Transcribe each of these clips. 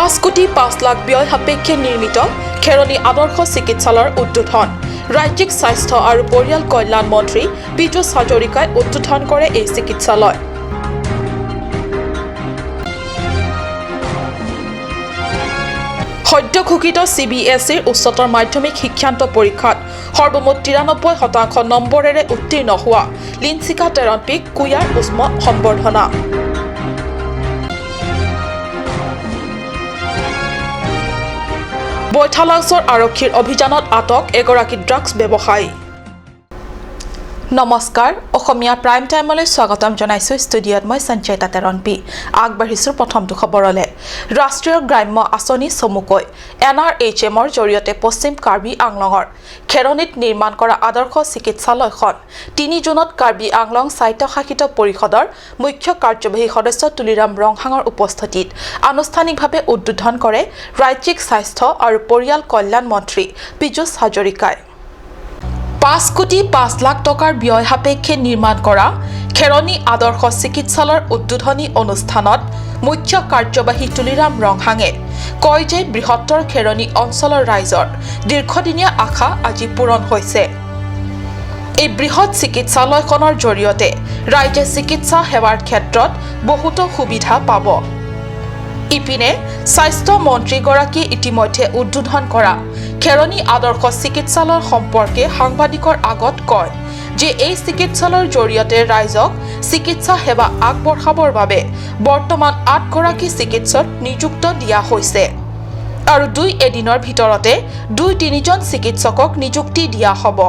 5 কোটি 5 লাখ ব্যয় সাপেক্ষে নিৰ্মিত খেৰণি আদৰ্শ চিকিৎসালয়ৰ উদ্বোধন। ৰাজ্যিক স্বাস্থ্য আৰু পৰিয়াল কল্যাণ মন্ত্ৰী পীযুষ হাজৰিকাই উদ্বোধন কৰে এই চিকিৎসালয়। সদ্য ঘোষিত চিবিএছইৰ উচ্চতৰ মাধ্যমিক শিক্ষান্ত পৰীক্ষাত সৰ্বমুঠ 93% নম্বৰেৰে উত্তীৰ্ণ হোৱা লিঞ্চিকা টেৰণপিক কুঁয়াৰ উষ্ম সম্বৰ্ধনা। বৈঠালাংছৰ আৰক্ষীৰ অভিযানত আটক এগৰাকী ড্ৰাগছ ব্যৱসায়ী। নমস্কাৰ, অসমীয়া প্ৰাইম টাইমলৈ স্বাগতম জনাইছোঁ। ষ্টুডিঅ'ত মই সঞ্চয়িতা তেৰণপি। আগবাঢ়িছোঁ প্ৰথমটো খবৰলৈ। ৰাষ্ট্ৰীয় গ্ৰাম্য আঁচনি চমুকৈ এনআৰএইচএমৰ জৰিয়তে পশ্চিম কাৰ্বি আংলঙৰ খেৰণিত নিৰ্মাণ কৰা আদৰ্শ চিকিৎসালয়খন 3 জুনত কাৰ্বি আংলং স্বায়ত্তশাসিত পৰিষদৰ মুখ্য কাৰ্যবাহী সদস্য তুলিৰাম ৰংহাঙৰ উপস্থিতিত আনুষ্ঠানিকভাৱে উদ্বোধন কৰে ৰাজ্যিক স্বাস্থ্য আৰু পৰিয়াল কল্যাণ মন্ত্ৰী পীযুষ হাজৰিকাই। 5 কোটি 5 লাখ টকাৰ ব্যয় সাপেক্ষে নিৰ্মাণ কৰা খেৰণি আদৰ্শ চিকিৎসালয়ৰ উদ্বোধনী অনুষ্ঠানত মুখ্য কাৰ্যবাহী তুলিৰাম ৰংহাঙে কয় যে বৃহত্তৰ খেৰণি অঞ্চলৰ ৰাইজৰ দীৰ্ঘদিনীয়া আশা আজি পূৰণ হৈছে। এই বৃহৎ চিকিৎসালয়খনৰ জৰিয়তে ৰাইজে চিকিৎসা সেৱাৰ ক্ষেত্ৰত বহুতো সুবিধা পাব। ইপিনে স্বাস্থ্য মন্ত্ৰীগৰাকীয়ে ইতিমধ্যে উদ্বোধন কৰা খেৰণি আদৰ্শ চিকিৎসালয় সম্পৰ্কে সাংবাদিকৰ আগত কয় যে এই চিকিৎসালয়ৰ জৰিয়তে ৰাইজক চিকিৎসা সেৱা আগবঢ়াবৰ বাবে বৰ্তমান আঠগৰাকী চিকিৎসক নিযুক্ত দিয়া হৈছে আৰু দুই এদিনৰ ভিতৰতে দুই তিনিজন চিকিৎসকক নিযুক্তি দিয়া হ'ব।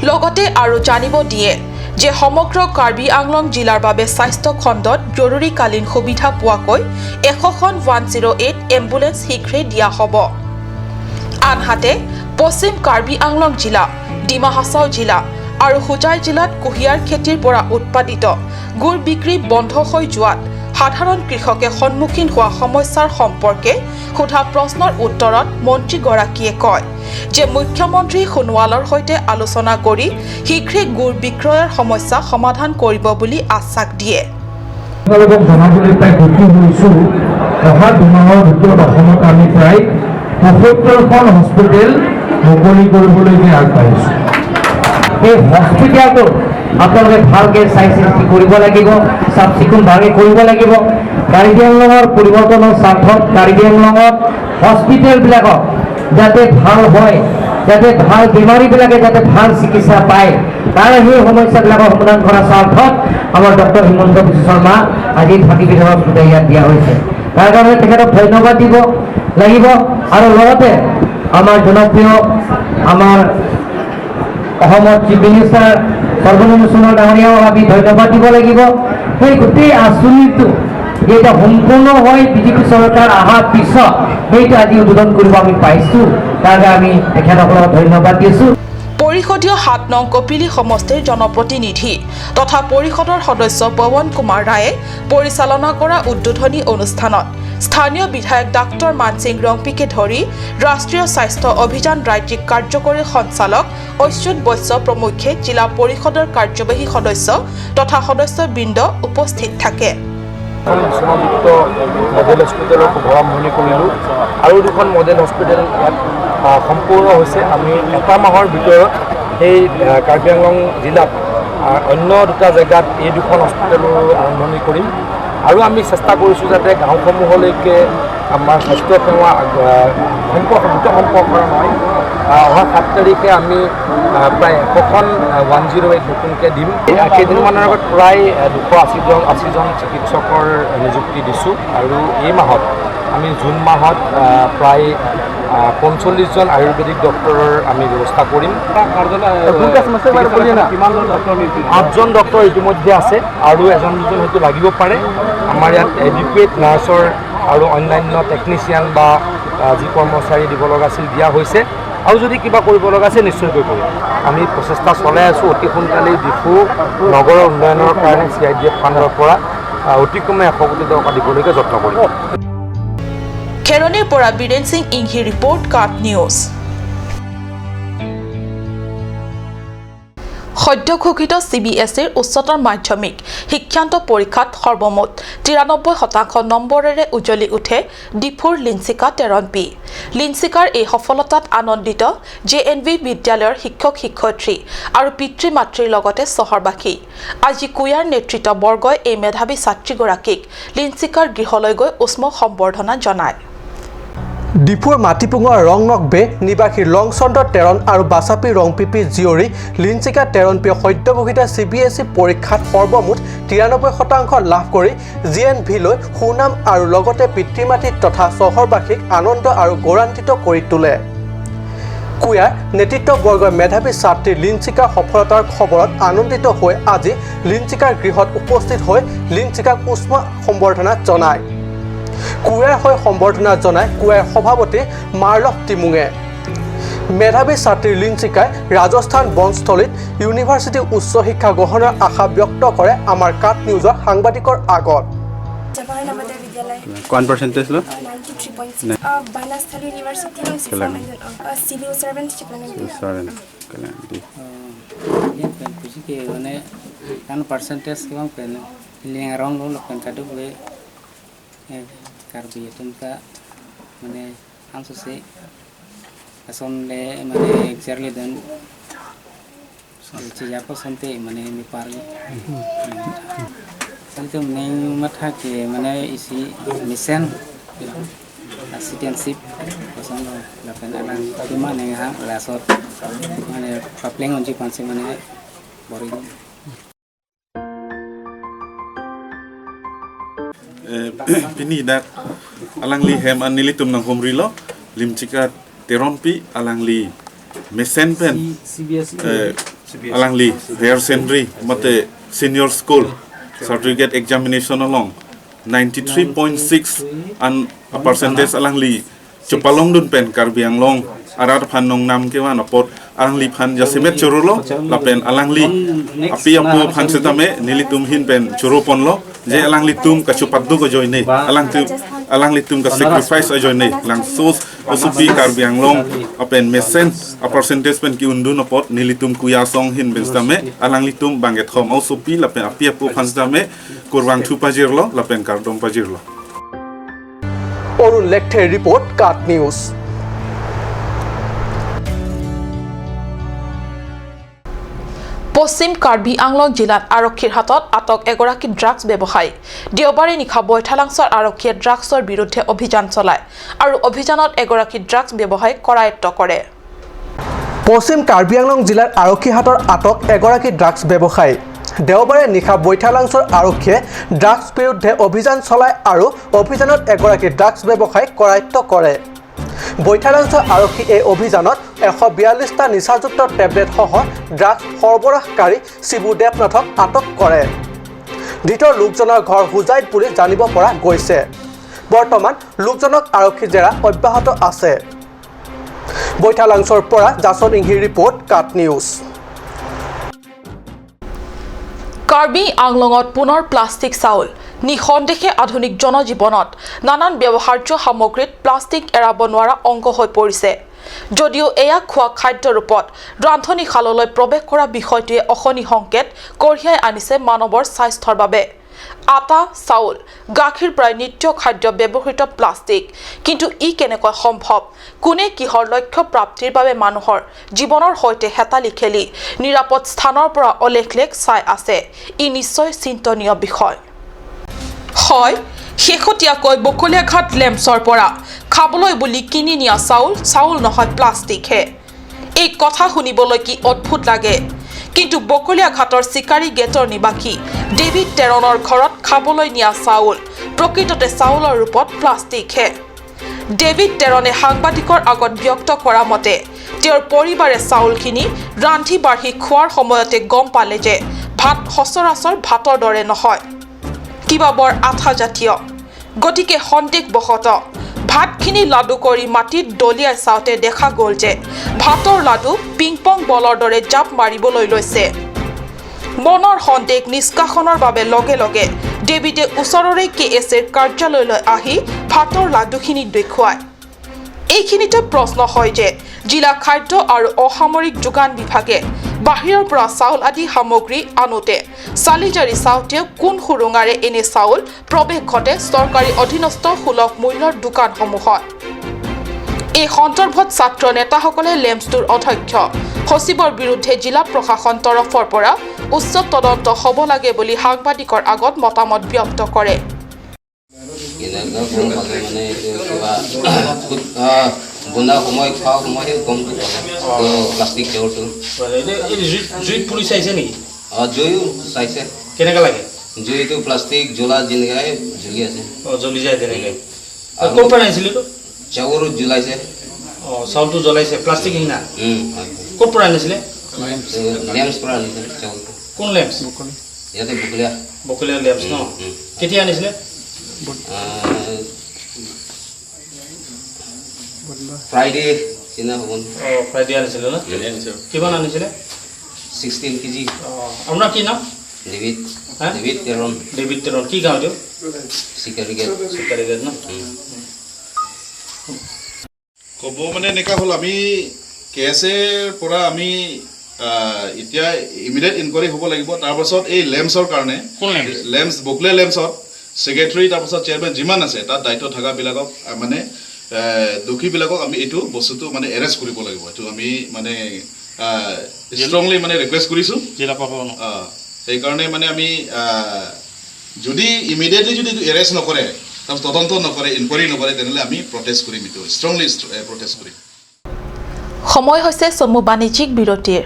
লগতে আৰু জানিব দিয়ে যে সমগ্ৰ কাৰ্বি আংলং জিলাৰ বাবে স্বাস্থ্য খণ্ডত জৰুৰীকালীন সুবিধা পোৱাকৈ 100খন 108 এম্বুলেন্স শীঘ্ৰেই দিয়া হ'ব। আনহাতে পশ্চিম কাৰ্বি আংলং জিলা, ডিমা হাছাও জিলা আৰু হোজাই জিলাত কুঁহিয়াৰ খেতিৰ পৰা উৎপাদিত গুৰ বিক্ৰী বন্ধ হৈ যোৱাত সাধাৰণ কৃষকে সন্মুখীন হোৱা সমস্যাৰ সম্পৰ্কে সোধা প্ৰশ্নৰ উত্তৰত মন্ত্ৰীগৰাকীয়ে কয় যে মুখ্যমন্ত্ৰী সোণোৱালৰ সৈতে আলোচনা কৰি শীঘ্ৰে গুৰ বিক্ৰয়ৰ সমস্যা সমাধান কৰিব বুলি আশ্বাস দিয়ে। আপোনালোকক জনাবলৈ পাই সুখী হৈছোঁ, অহা 2 মাহৰ ভিতৰত অসমত আমি প্ৰায় 75খন হস্পিটেল মুকলি কৰিবলৈকে আগবাঢ়িছোঁ। এই হস্পিটেলটো আপোনালোকে ভালকৈ চাই চিন্তি কৰিব লাগিব, চাফ চিকুণ ভালকৈ কৰিব লাগিব। কাৰ্বি আংলঙৰ পৰিৱৰ্তনৰ স্বাৰ্থত কাৰ্বি আংলঙত হস্পিটেলবিলাকত যাতে ভাল হয়, যাতে ভাল বেমাৰীবিলাকে যাতে ভাল চিকিৎসা পায়, তাৰ সেই সমস্যাবিলাকৰ সমাধান কৰাৰ স্বাৰ্থত আমাৰ ডক্টৰ হিমন্ত বিশ্ব শৰ্মা আজি 30 বিধৰ হস্পিটেল ইয়াত দিয়া হৈছে। তাৰ কাৰণে তেখেতক ধন্যবাদ দিব লাগিব। আৰু লগতে আমাৰ জনপ্ৰিয় আমাৰ অসমৰ চিফ মিনিষ্টাৰ সৰ্বানন্দ সোণোৱাল ডাঙৰীয়াও আমি ধন্যবাদ দিব লাগিব। সেই গোটেই আঁচনিটো যেতিয়া সম্পূৰ্ণ হৈ বিজেপি চৰকাৰ অহাৰ পিছত সেইটো আজি উদ্বোধন কৰিব আমি পাইছোঁ, তাৰ কাৰণে আমি তেখেতসকলক ধন্যবাদ দিছোঁ। পৰিষদীয় 7 নং কপিলী সমষ্টিৰ জনপ্ৰতিনিধি তথা পৰিষদৰ সদস্য পৱন কুমাৰ ৰায়ে পৰিচালনা কৰা উদ্বোধনী অনুষ্ঠানত স্থানীয় বিধায়ক ডাক্তৰ মানসিং ৰংপিকে ধৰি ৰাষ্ট্ৰীয় স্বাস্থ্য অভিযান ৰাজ্যিক কাৰ্যকৰী সঞ্চালক অচ্যুত বৈশ্য প্ৰমুখ্যে জিলা পৰিষদৰ কাৰ্যবাহী সদস্য তথা সদস্যবৃন্দ উপস্থিত থাকে। এখন বিচনাযুক্ত মডেল হস্পিটেলৰ শুভাৰম্ভণি কৰিলোঁ আৰু দুখন মডেল হস্পিটেল ইয়াত সম্পূৰ্ণ হৈছে। আমি এটা মাহৰ ভিতৰত সেই কাৰ্বি আংলং জিলাত অন্য দুটা জেগাত এই দুখন হস্পিটেলো আৰম্ভণি কৰিম। আৰু আমি চেষ্টা কৰিছোঁ যাতে গাঁওসমূহলৈকে আমাৰ স্বাস্থ্য সেৱা দ্ৰুত সম্প্ৰসাৰণ হয়। অহা 7 তাৰিখে আমি প্ৰায় 100খন 108 নতুনকৈ দিম। কেইদিনমানৰ আগত প্ৰায় 280জন চিকিৎসকৰ নিযুক্তি দিছোঁ আৰু এই মাহত আমি জুন মাহত প্ৰায় 45জন আয়ুৰ্বেদিক ডক্টৰৰ আমি ব্যৱস্থা কৰিম। আঠজন ডক্টৰ ইতিমধ্যে আছে আৰু এজন দুজন হয়তো লাগিব পাৰে। আমাৰ ইয়াত এডিকুৱেট নাৰ্ছৰ আৰু অন্যান্য টেকনিচিয়ান বা যি কৰ্মচাৰী দিব লগা আছিল দিয়া হৈছে আৰু যদি কিবা কৰিব লগা আছে নিশ্চয়কৈ কৰিম। আমি প্ৰচেষ্টা চলাই আছোঁ। অতি সোনকালেই ডিফু নগৰৰ উন্নয়নৰ কাৰণে চিআইডিএফ ফাণ্ডৰ পৰা অতি কমে 100 কোটি টকা দিবলৈকে যত্ন কৰিম। খেৰণিৰ পৰা বীৰেন সিং ইংহি ৰিপৰ্ট, কাট নিউজ। সদ্য ঘোষিত চি বি এছ ইৰ উচ্চতৰ মাধ্যমিক শিক্ষান্ত পৰীক্ষাত সৰ্বমুঠ 93% নম্বৰেৰে উজ্বলি উঠে ডিফুৰ লিঞ্চিকা টেৰণপি। লিঞ্চিকাৰ এই সফলতাত আনন্দিত জে এন ভি বিদ্যালয়ৰ শিক্ষক শিক্ষয়িত্ৰী আৰু পিতৃ মাতৃৰ লগতে চহৰবাসী। আজি কুয়াৰ নেতৃত্ববৰ্গই এই মেধাৱী ছাত্ৰীগৰাকীক লিঞ্চিকাৰ গৃহলৈ গৈ উষ্ম সম্বৰ্ধনা জনায়। ডিফুৰ মাটিপুঙৰ ৰংনকবে নিবাসী লংচন্দ্ৰ টেৰণ আৰু বাচাপি ৰংপিপি জীয়ৰী লিঞ্চিকা টেৰণপিয়ে সদ্যঘোষিত চি বি এছ ই পৰীক্ষাত সৰ্বমুঠ 93% লাভ কৰি জি এন ভিলৈ সুনাম আৰু লগতে পিতৃ মাতৃ তথা চহৰবাসীক আনন্দ আৰু গৌৰৱান্বিত কৰি তোলে। কুয়াৰ নেতৃত্ববৰ্গই মেধাৱী ছাত্ৰী লিঞ্চিকাৰ সফলতাৰ খবৰত আনন্দিত হৈ আজি লিঞ্চিকাৰ গৃহত উপস্থিত হৈ লিঞ্চিকাক উষ্ম সম্বৰ্ধনা জনায়। কুয়াৰ হৈ সম্বৰ্ধনা জনায় কুয়াৰ সভাপতি মাৰ্লফ টিমুঙে। মেধাৱী ছাত্ৰী লিঞ্চিকাই ৰাজস্থান বনস্থলীত ইউনিভাৰ্চিটি উচ্চ শিক্ষা গ্ৰহণৰ আশা ব্যক্ত কৰে আমাৰ কাট নিউজৰ সাংবাদিকৰ আগত। Jawahar Navodaya Vidyalaya. One percentage lo? 93.6. Banasthali University, civil servant. Servant. মানে percentage কিমান pen around lo pen kadu boleh karbi tumka মানে answer asonle মানে exactly then চিজাকো সন্তে মানে mi parli itu neng mathake মানে isi mission assistantship kosong lapen alang cuma neng ha lasot মানে papleng onji panse মানে bori pini dak alang li hem an nili tum nang homri lo limchika teronpi alang li mesen pen alang li higher secondary mate senior school certificate examination along 93.6 an a percentage alang li chupalong dun pen Karbi Anglong arar phan nong nam ke wan apot alang li phan jasimet churulo lapen alang li api apu phan setame nili tum hin pen churupon lo je alang li tum ka chupaddu ko joine alang tu alang li tum ka sacrifice a joine lang sos osubi Karbi Anglong apen mesen a percentage pen ki undun apot nili tum kuya song hin ben stame alang li tum banget khom osubi lapen api apu phan setame kurwang thu pajir lo lapen kardom pajir lo. Arun লেখথেৰ report, Kat news. পশ্চিম কাৰ্বি আংলং জিলাত আৰক্ষীৰ হাতত আটক এগৰাকী drugs ব্যৱসায়ী। দেওবাৰে নিশা বৈঠালাংছৰ আৰক্ষীয়ে ড্ৰাগছৰ বিৰুদ্ধে অভিযান চলায় আৰু অভিযানত এগৰাকী ড্ৰাগছ ব্যৱসায়ীক কৰায়ত্ব কৰে। পশ্চিম কাৰ্বি আংলং জিলাৰ আৰক্ষীৰ হাতত আটক এগৰাকী ড্ৰাগছ ব্যৱসায়ী। দেওবাৰে নিশা বৈঠালাংছৰ আৰক্ষীয়ে ড্ৰাগছ বিৰুদ্ধে অভিযান চলায় আৰু অভিযানত এগৰাকী ড্ৰাগছ ব্যৱসায়ীক কৰায়ত্ব কৰে। বৈঠালাংছৰ আৰক্ষী এই অভিযানত 142টা নিচাযুক্ত টেবলেটসহ ড্ৰাগছ সৰবৰাহকাৰী শিবু দেৱনাথক আটক কৰে। ধৃত লোকজনৰ ঘৰ হোজাইত বুলি জানিব পৰা গৈছে। বৰ্তমান লোকজনক আৰক্ষী জেৰা অব্যাহত আছে। বৈঠালাংছৰ পৰা জাচন ইংহিৰ ৰিপৰ্ট, কাট নিউজ। কাৰ্বি আংলঙত পুনৰ প্লাষ্টিক চাউল। নিঃসন্দেহে আধুনিক জনজীৱনত নানান ব্যৱহাৰ্য সামগ্ৰীত প্লাষ্টিক এৰাব নোৱাৰা অংগ হৈ পৰিছে। যদিও এয়া খোৱা খাদ্য ৰূপত ৰান্ধনীশাললৈ প্ৰৱেশ কৰা বিষয়টোৱে অশনি সংকেত কঢ়িয়াই আনিছে মানৱৰ স্বাস্থ্যৰ বাবে। আটা, চাউল, গাখীৰ প্ৰায় নিত্য খাদ্য ব্যৱহৃত প্লাষ্টিক, কিন্তু ই কেনেকৈ সম্ভৱ? কোনে কিহৰ লক্ষ্য প্ৰাপ্তিৰ বাবে মানুহৰ জীৱনৰ সৈতে হেতালি খেলি নিৰাপদ স্থানৰ পৰা অলেখলেখ চাই আছে, ই নিশ্চয় চিন্তনীয় বিষয় হয়। শেহতীয়াকৈ বকলীয়াঘাট লেম্পছৰ পৰা খাবলৈ বুলি কিনি নিয়া চাউল চাউল নহয় প্লাষ্টিকহে। এই কথা শুনিবলৈ কি অদ্ভুত লাগে, কিন্তু বকলীয়াঘাটৰ চিকাৰী গেটৰ নিবাসী ডেভিড টেৰণৰ ঘৰত খাবলৈ নিয়া চাউল প্ৰকৃততে চাউলৰ ৰূপত প্লাষ্টিকহে। ডেভিড টেৰণে সাংবাদিকৰ আগত ব্যক্ত কৰা মতে তেওঁৰ পৰিবাৰে চাউলখিনি ৰান্ধি বাঢ়ি খোৱাৰ সময়তে গম পালে যে ভাত সচৰাচৰ ভাতৰ দৰে নহয়, কিবা বৰ আঠাজাতীয়। গতিকে সন্দেহবশতঃ ভাতখিনি লাডু কৰি মাটিত দলিয়াই চাওঁতে দেখা গ'ল যে ভাতৰ লাডু পিং পং বলৰ দৰে জাপ মাৰিবলৈ লৈছে। মনৰ সন্দেহ নিষ্কাশনৰ বাবে লগে লগে ডেভিডে ওচৰৰে কে এছ এৰ কাৰ্যালয়লৈ আহি ভাতৰ লাডুখিনি দেখুৱায়। এইখিনিতে প্ৰশ্ন হয় যে জিলা খাদ্য আৰু অসামৰিক যোগান বিভাগে বাহিৰৰ পৰা চাউল আদি সামগ্ৰী আনোতে চালি জাৰি চাওঁতে কোন সুৰুঙাৰে এনে চাউল প্ৰৱেশ ঘটে চৰকাৰী অধীনস্থ সুলভ মূল্যৰ দোকানসমূহত। এই সন্দৰ্ভত ছাত্ৰ নেতাসকলে লেমছটোৰ অধ্যক্ষ সচিবৰ বিৰুদ্ধে জিলা প্ৰশাসন তৰফৰ পৰা উচ্চ তদন্ত হ'ব লাগে বুলি সাংবাদিকৰ আগত মতামত ব্যক্ত কৰে। চাউল জ্বলাইছে, চাউলটো জ্বলাইছে প্লাষ্টিক হিনা। ক'ত পৰা আনিছিলে? লেমছ পৰা আনিছিলে চাউলটো। কোন লেমছ? ইয়াতে বকলীয়া। বকলীয়া লেমছ ন? কেতিয়া আনিছিলে? ফ্ৰাইডে চিনা হ'ব। ফ্ৰাইডে আনিছিলে ন? কিমান আনিছিলে? 16 কেজি। আপোনাৰ কি নাম? David. David Teron. David Teron. কি গাঁও এইটো? চিকাৰীগেট। চিকাৰীগেট ন? ক'ব মানে এনেকুৱা হ'ল, আমি কে এছ এৰ পৰা আমি এতিয়া ইমিডিয়েট ইনকুৱাৰী হ'ব লাগিব। তাৰপাছত এই লেমছৰ কাৰণে, লেমছ বকলে লেমছত ছেক্ৰেটাৰী, তাৰপাছত চেয়াৰমেন যিমান আছে তাত দায়িত্ব থকাবিলাকক মানে দোষীবিলাকক আমি এইটো বস্তুটো মানে এৰেষ্ট কৰিব লাগিব। এইটো আমি মানে ষ্ট্ৰংলি মানে ৰিকুৱেষ্ট কৰিছোঁ জিলা প্ৰশাসনক। সেইকাৰণে মানে আমি যদি ইমিডিয়েটলি যদি এইটো এৰেষ্ট নকৰে, তাৰপিছত তদন্ত নকৰে, ইনকুৱাৰী নকৰে, তেনেহ'লে আমি প্ৰটেষ্ট কৰিম, এইটো ষ্ট্ৰংলি প্ৰটেষ্ট কৰিম। সময় হৈছে চমু বাণিজ্যিক বিৰতিৰ।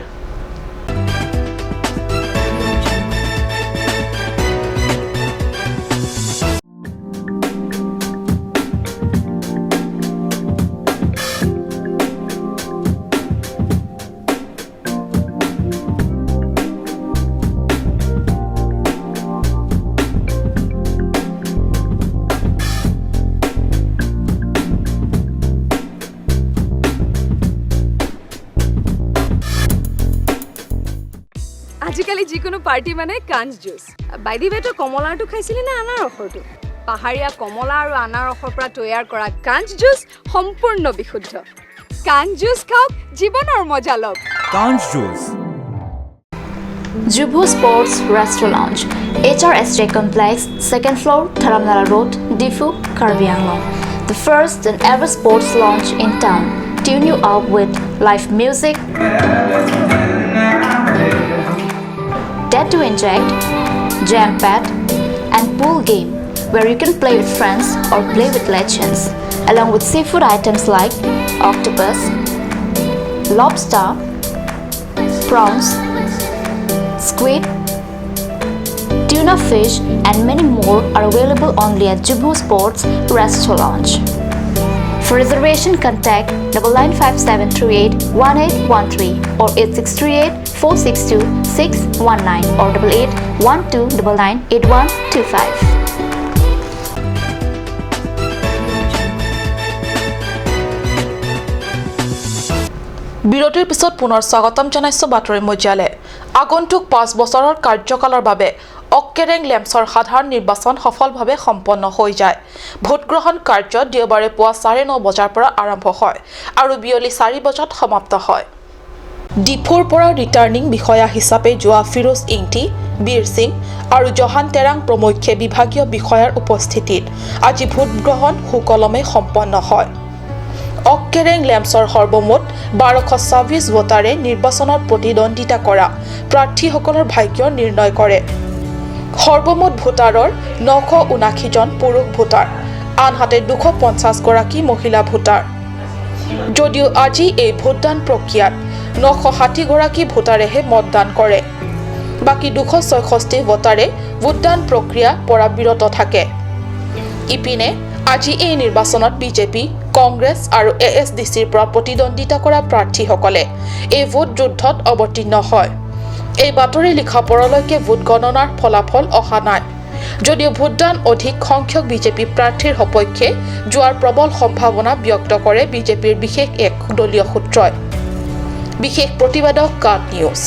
আজিকালি যিকোনো পাৰ্টি মানে কাঞ্চ জুচ। বাই the ৱে, তই কমলাৰটো খাইছিলি নে আনাৰসৰটো? পাহাৰীয়া কমলা আৰু আনাৰসৰ পৰা তৈয়াৰ কৰা কাঞ্চ জুচ সম্পূৰ্ণ বিশুদ্ধ। কাঞ্চ জুচ খাওক, জীৱনৰ মজা লওক। কাঞ্চ juice. Jubu Sports Restaurant, HRSJ Complex, 2nd floor, Dharamnala Road, Diphu, Karbi Anglong. The first and ever sports lounge in town. Tune you up with live music, tattoo inject, jam pad, and pool game where you can play with friends or play with legends, along with seafood items like octopus, lobster, prawns, squid, tuna fish, and many more are available only at Jubu Sports Restaurant. For reservation, contact 9957381813 or 8638 462 619 or 8812998125. বিৰতিৰ পিছত পুনৰ স্বাগতম জনাইছো বাতৰি মজিয়ালে। আগন্তুক 5 বছৰৰ কাৰ্যকালৰ বাবে অক্কেৰেং লেমছৰ সাধাৰণ নিৰ্বাচন সফলভাৱে সম্পন্ন হৈ যায়। ভোটগ্ৰহণ কাৰ্য দেওবাৰে পুৱা 9:30 বজাৰ পৰা আৰম্ভ হয় আৰু বিয়লি 4 বজাত সমাপ্ত হয়। ডিফুৰ পৰা ৰিটাৰ্ণিং বিষয়া হিচাপে যোৱা ফিৰোজ ইংটি, বীৰ সিং আৰু জহান তেৰাং প্ৰমুখ্যে বিভাগীয় বিষয়াৰ উপস্থিতিত আজি ভোটগ্ৰহণ সুকলমে সম্পন্ন হয়। অক্কেৰেং লেমছৰ সৰ্বমুঠ 1226 ভোটাৰে নিৰ্বাচনত প্ৰতিদ্বন্দ্বিতা কৰা প্ৰাৰ্থীসকলৰ ভাগ্য নিৰ্ণয় কৰে। সৰ্বমুঠ ভোটাৰৰ 979 জন পুৰুষ ভোটাৰ, আনহাতে 250 গৰাকী মহিলা ভোটাৰ। যদিও আজি এই ভোটদান প্ৰক্ৰিয়াত 960 গৰাকী ভোটাৰেহে মতদান কৰে, বাকী 266 ভোটাৰে ভোটদান প্ৰক্ৰিয়া পৰা বিৰত থাকে। ইপিনে আজি এই নিৰ্বাচনত বিজেপি, কংগ্ৰেছ আৰু এ এছ ডি চিৰ পৰা প্ৰতিদ্বন্দ্বিতা কৰা প্ৰাৰ্থীসকলে এই ভোট যুদ্ধত অৱতীৰ্ণ হয়। এই বাতৰি লিখা পৰলৈকে ভোট গণনাৰ ফলাফল অহা নাই যদিও ভোটদান অধিক সংখ্যক বিজেপি প্ৰাৰ্থীৰ সপক্ষে যোৱাৰ প্ৰবল সম্ভাৱনা ব্যক্ত কৰে বিজেপিৰ বিশেষ এক দলীয় সূত্ৰই। বিশেষ প্ৰতিবেদক কাট নিউজ।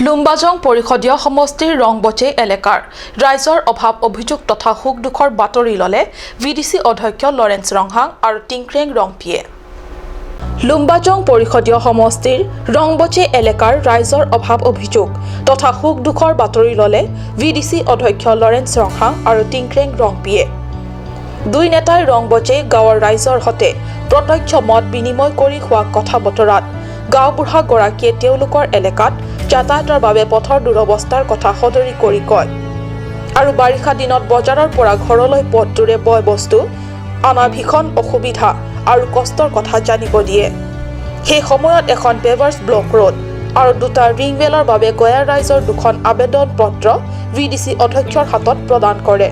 লুম্বাজং পৰিষদীয় সমষ্টিৰ ৰংবচে এলেকাৰ ৰাইজৰ অভাৱ অভিযোগ তথা সুখ দুখৰ বাতৰি ল'লে ভি ডি চি অধ্যক্ষ লৰেন্স ৰংহাং আৰু টিংক্ৰেং ৰংপিয়ে। লুম্বাজং পৰিষদীয় সমষ্টিৰ ৰংবচে এলেকাৰ ৰাইজৰ অভাৱ অভিযোগ তথা সুখ দুখৰ বাতৰি ল'লে ভিডিচি অধ্যক্ষ লৰেন্স ৰংহাং আৰু টিংক্ৰেং ৰংপিয়ে। দুই নেতাই ৰংবচে গাঁৱৰ ৰাইজৰ সৈতে প্ৰত্যক্ষ মত বিনিময় কৰি হোৱা কথা বতৰাত গাঁওবুঢ়াগৰাকীয়ে তেওঁলোকৰ এলেকাত যাতায়াতৰ বাবে পথৰ দুৰৱস্থাৰ কথা সদৰি কৰি কয় আৰু বাৰিষা দিনত বজাৰৰ পৰা ঘৰলৈ পথটোৰে বয় বস্তু অনা ভীষণ অসুবিধা আৰু কষ্টৰ কথা জানিব দিয়ে। সেই সময়ত এখন পেভাৰ্ছ ব্লক ৰোড আৰু দুটা ৰিংৱেলৰ বাবে গয়া ৰাইজৰ দুখন আবেদন পত্ৰ ভিডিচি অধ্যক্ষৰ হাতত প্ৰদান কৰে।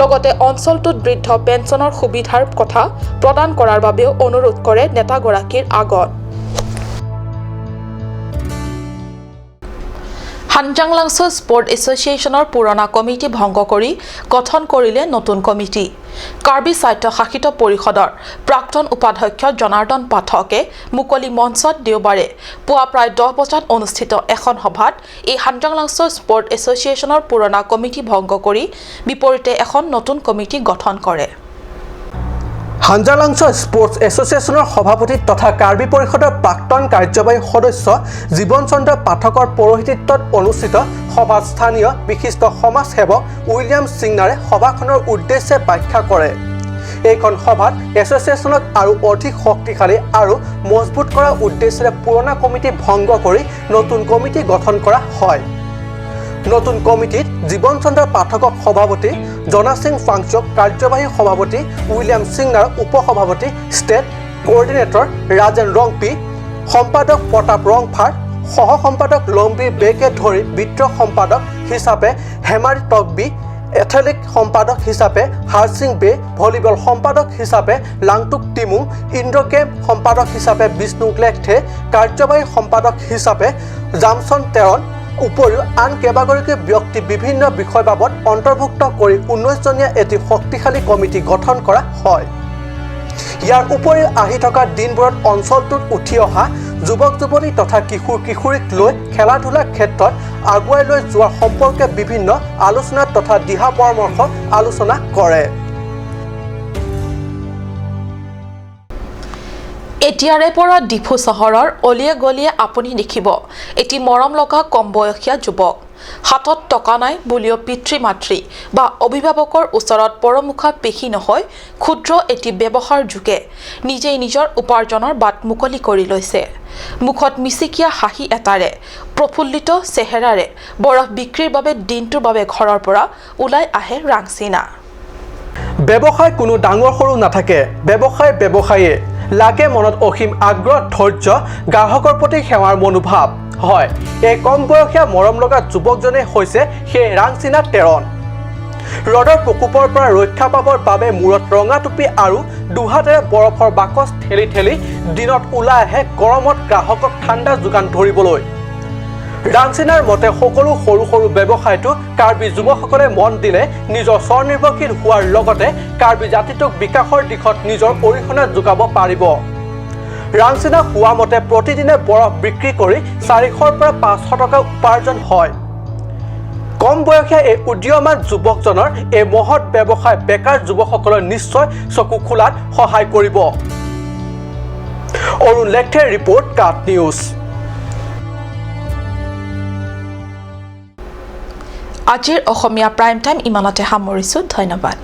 লগতে অঞ্চলটোত বৃদ্ধ পেঞ্চনৰ সুবিধাৰ কথা প্ৰদান কৰাৰ বাবেও অনুৰোধ কৰে নেতাগৰাকীৰ আগত। হানজাংলাংছ' স্পৰ্ট এছ'চিয়েশ্যনৰ পুৰণা কমিটি ভংগ কৰি গঠন কৰিলে নতুন কমিটি। কাৰ্বি স্বায়ত্তশাসিত পৰিষদৰ প্ৰাক্তন উপাধ্যক্ষ জনাৰ্দন পাঠকে মুকলি মঞ্চত দেওবাৰে পুৱা প্ৰায় 10 বজাত অনুষ্ঠিত এখন সভাত এই হানজাংলাংছ' স্পৰ্ট এছ'চিয়েশ্যনৰ পুৰণা কমিটি ভংগ কৰি বিপৰীতে এখন নতুন কমিটি গঠন কৰে। হানজাংলাংছ' স্পৰ্টছ এছ'চিয়েশ্যনৰ সভাপতি তথা কাৰ্বি পৰিষদৰ প্ৰাক্তন কাৰ্যবাহী সদস্য জীৱন চন্দ্ৰ পাঠকৰ পৌৰোহিত্যত অনুষ্ঠিত সভাত স্থানীয় বিশিষ্ট সমাজসেৱক উইলিয়াম ছিংনাৰে সভাখনৰ উদ্দেশ্যে ব্যাখ্যা কৰে। এইখন সভাত এছ'চিয়েশ্যনক আৰু অধিক শক্তিশালী আৰু মজবুত কৰাৰ উদ্দেশ্যেৰে পুৰণা কমিটি ভংগ কৰি নতুন কমিটি গঠন কৰা হয়। নতুন কমিটিত জীৱন চন্দ্ৰ পাঠকক সভাপতি, জনাসিং ফাংচক কাৰ্যবাহী সভাপতি, উইলিয়াম ছিংনাৰ উপসভাপতি, ষ্টেট কোঅৰ্ডিনেটৰ ৰাজেন ৰংপি, সম্পাদক প্ৰতাপ ৰংফাৰ, সহ সম্পাদক লম্বী বেকে ধৰি বিত্ত সম্পাদক হিচাপে হেমাৰী টকবি, এথলেটিক সম্পাদক হিচাপে হাৰসিং বে, ভলীবল সম্পাদক হিচাপে লাংটুক টিমুং, ইন্দ্ৰগেম সম্পাদক হিচাপে বিষ্ণু লেখথে, কাৰ্যবাহী সম্পাদক হিচাপে জামছন টেৰন উপৰিও আন কেইবাগৰাকী ব্যক্তি বিভিন্ন বিষয় বাবদ অন্তৰ্ভুক্ত কৰি 19জনীয়া এটি শক্তিশালী কমিটি গঠন কৰা হয়। ইয়াৰ উপৰিও আহি থকা দিনবোৰত অঞ্চলটোত উঠি অহা যুৱক যুৱতী তথা কিশোৰ কিশোৰীক লৈ খেলা ধূলাৰ ক্ষেত্ৰত আগুৱাই লৈ যোৱাৰ সম্পৰ্কে বিভিন্ন আলোচনা তথা দিহা পৰামৰ্শ আলোচনা কৰে। এতিয়াৰে পৰা ডিফু চহৰৰ অলিয়ে গলিয়ে আপুনি দেখিব এটি মৰম লগা কম বয়সীয়া যুৱক। হাতত টকা নাই বুলিও পিতৃ মাতৃ বা অভিভাৱকৰ ওচৰত পৰমুখা পেশী নহয় ক্ষুদ্ৰ এটি ব্যৱহাৰ যোগে নিজেই নিজৰ উপাৰ্জনৰ বাট মুকলি কৰি লৈছে। মুখত মিচিকীয়া হাঁহি এটাৰে প্ৰফুল্লিত চেহেৰাৰে বৰফ বিক্ৰীৰ বাবে দিনটোৰ বাবে ঘৰৰ পৰা ওলাই আহে ৰাংচিনা। ব্যৱসায় কোনো ডাঙৰ সৰু নাথাকে, ব্যৱসায় ব্যৱসায়ে লাগে মনত অসীম আগ্ৰহ, ধৈৰ্য, গ্ৰাহকৰ প্ৰতি সেৱাৰ মনোভাৱ হয়। এই কম বয়সীয়া মৰম লগা যুৱকজনে হৈছে সেই ৰাংচিনা টেৰন। ৰ'দৰ প্ৰকোপৰ পৰা ৰক্ষা পাবৰ বাবে মূৰত ৰঙা টুপি আৰু দুহাতেৰে বৰফৰ বাকচ ঠেলি ঠেলি দিনত ওলাই আহে গৰমত গ্ৰাহকক ঠাণ্ডা যোগান ধৰিবলৈ। ৰাংচিনাৰ মতে সকলো সৰু সৰু ব্যৱসায়টো কাৰ্বি যুৱকসকলে মন দিলে নিজৰ স্বনিৰ্ভৰশীল হোৱাৰ লগতে কাৰ্বি জাতিটোক বিকাশৰ দিশত নিজৰ অৰিহণা যোগাব পাৰিব। ৰাংচিনা কোৱা মতে প্ৰতিদিনে বৰফ বিক্ৰী কৰি 400ৰ পৰা 500 টকা উপাৰ্জন হয়। কম বয়সীয়া এই উদীয়মান যুৱকজনৰ এই মহৎ ব্যৱসায় বেকাৰ যুৱকসকলৰ নিশ্চয় চকু খোলাত সহায় কৰিব। অৰুণ লেখথেৰ ৰিপৰ্ট, কাট নিউজ। আজিৰ অসমীয়া প্ৰাইম টাইম ইমানতে সামৰিছোঁ। ধন্যবাদ।